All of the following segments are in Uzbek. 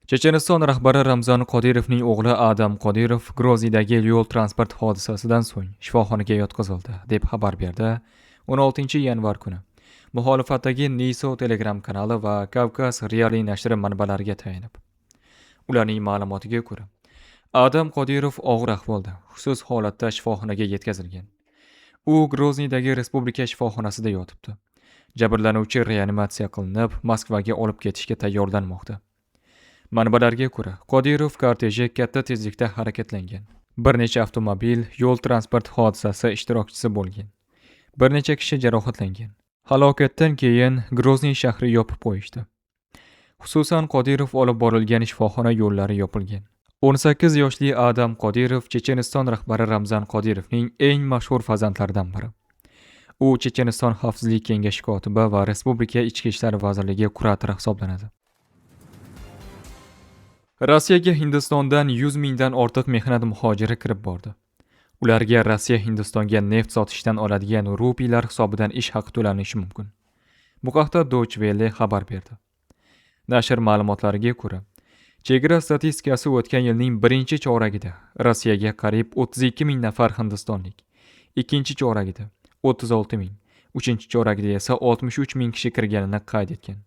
Checheniston rahbari Ramzan Qodirovning o'g'li Adam Qodirov Grozniydagi yo'l transport hodisasidan so'ng shifoxonaga yotqizildi, deb xabar berdi 16-yanvar kuni muxolifatdagi Niso Telegram kanali va Kavkaz Reali nashri manbalariga tayanib. Ularning ma'lumotiga ko'ra, Adam Qodirov og'ir ahvolda, hushsiz holatda shifoxonaga yetkazilgan. U Grozniydagi respublika shifoxonasida yotibdi. Jabrlanuvchi reanimatsiya qilinib, Moskvaga olib ketishga tayyorlanmoqda. Manbalarga ko'ra, Qodirov korteji katta tezlikda harakatlangan. Bir necha avtomobil yo'l transport hodisasi ishtirokchisi bo'lgan. Bir necha kishi jarohatlangan. Halokatdan keyin Grozniy shahri yopib qo'yishdi. Xususan, Qodirov olib borilgan shifoxona yo'llari yopilgan. 18 yoshli Adam Qodirov Checheniston rahbari Ramzan Qodirovning eng mashhur farzandlaridan biri. U Checheniston Xavfsizlik kengashi kotibi va Respublika Ichki ishlar vazirligi kuratori hisoblanadi. Rossiyaga Hindistondan 100 mingdan ortiq mehnat muhojiri kirib bordi. Ularga Rossiya Hindistonga neft sotishdan oladigan rupiylar hisobidan ish haqi to'lanishi mumkin. Bu haqda Deutsche Welle xabar berdi. Nashr ma'lumotlariga ko'ra, chegara statistikasi o'tgan yilning birinchi choragida Rossiyaga qariyb 32 ming nafar hindistonlik, ikkinchi choragida 36 ming, uchinchi choragida esa 63 ming kishi kirganini qayd etgan.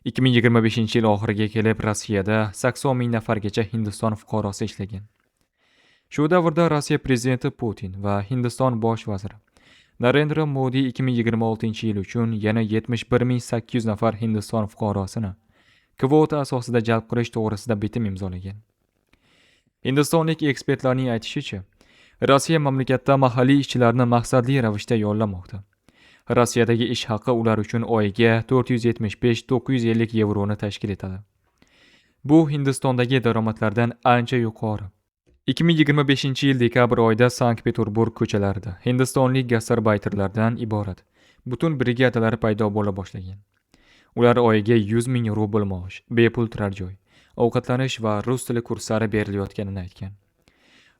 2025 yil oxiriga kelib Rossiyada 80 ming nafargacha Hindiston fuqarosi ishlagan. Shu davrda Rossiya prezidenti Putin va Hindiston bosh vaziri Narendra Modi 2026 yil uchun yana 71 800 nafar Hindiston fuqarosini kvota asosida jalb qilish to'g'risida bitim imzolagan. Hindistonlik ekspertlarning aytishicha, Rossiya mamlakatda mahalliy ishchilarni maqsadli ravishda yollamoqda. Rossiyadagi ish haqi ular uchun oyiga 475-950 yevroni tashkil etadi. Bu Hindistondagi daromadlardan ancha yuqori. 2025 yil dekabr oyida Sankt-Peterburg ko'chalarida hindistonlik gastarbayterlardan iborat butun brigadalar paydo bo'la boshlagan. Ular oyiga 100 ming rubl maosh, bepul turar joy, ovqatlanish va rus tili kurslari berilayotganini aytgan.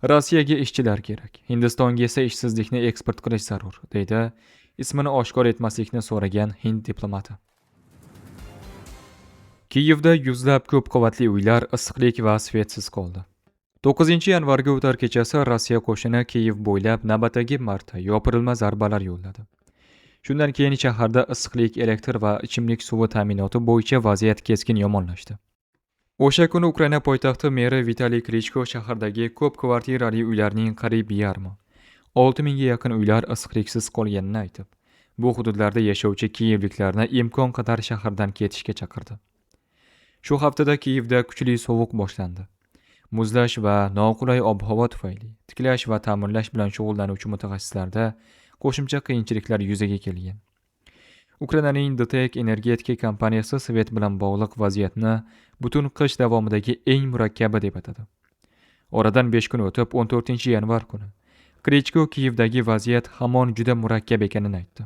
Rossiyaga ishchilar kerak, Hindistonga esa ishsizlikni eksport qilish zarur, deydi ismini oshkor etmaslikni so'ragan hind diplomati. Kiyevda yuzlab ko'p qavatli uylar issiqlik va svetsiz qoldi. 9 yanvarga o'tar kechasi Rossiya qo'shini Kiyev bo'ylab navbatdagi marta yopirilma zarbalar yo'lladi. Shundan keyin shaharda issiqlik, elektr va ichimlik suvi ta'minoti bo'yicha vaziyat keskin yomonlashdi. O'sha kuni Ukraina poytaxti meri Vitaliy Klichko shahardagi ko'p kvartirali uylarning qariyb yarmi, 6 mingga yaqin uylar issiqliksiz qolganini aytib, bu hududlarda yashovchi kiyevliklarni imkon qadar shahardan ketishga chaqirdi. Shu haftada Kiyevda kuchli sovuq boshlandi. Muzlash va noqulay ob-havo tufayli tiklash va ta'mirlash bilan shug'ullanuvchi mutaxassislarda qo'shimcha qiyinchiliklar yuzaga kelgan. Ukrainaning DTEK energetika kompaniyasi svet bilan bog'liq vaziyatni butun qish davomidagi eng murakkabi deb atadi. Oradan 5 kun o'tib, 14 yanvar kuni Klichko Kiyevdagi vaziyat hamon juda murakkab ekanini aytdi.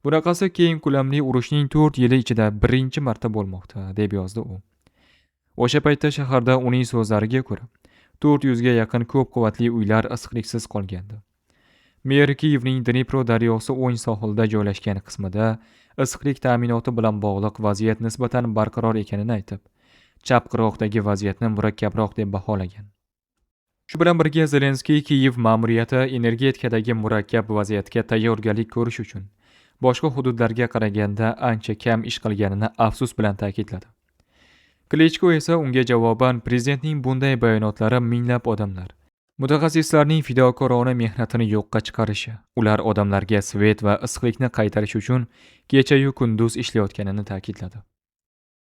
Bunaqasi keng ko'lamli urushning 4 yili ichida birinchi marta bo'lmoqda, deb yozdi u. O'sha paytda shaharda uning so'zlariga ko'ra, 400 ga yaqin ko'p qavatli uylar issiqliksiz qolgandi. Mer Kiyevning Dnipro daryosi o'ng sohilida joylashgan qismida issiqlik ta'minoti bilan bog'liq vaziyat nisbatan barqaror ekanini aytib, chap qirg'oqdagi vaziyatni murakkabroq deb baholagan. Shu bilan birga Zelenskiy Kiyev ma'muriyati energetikadagi murakkab vaziyatga tayyorgarlik ko'rish uchun boshqa hududlarga qaraganda ancha kam ish qilganini afsus bilan ta'kidladi. Klichko esa unga javoban prezidentning bunday bayonotlari minglab odamlar, mutaxassislarning fidokorona mehnatini yo'qqa chiqarishi, ular odamlarga svet va issiqlikni qaytarish uchun kecha-yu kunduz ishlayotganini ta'kidladi.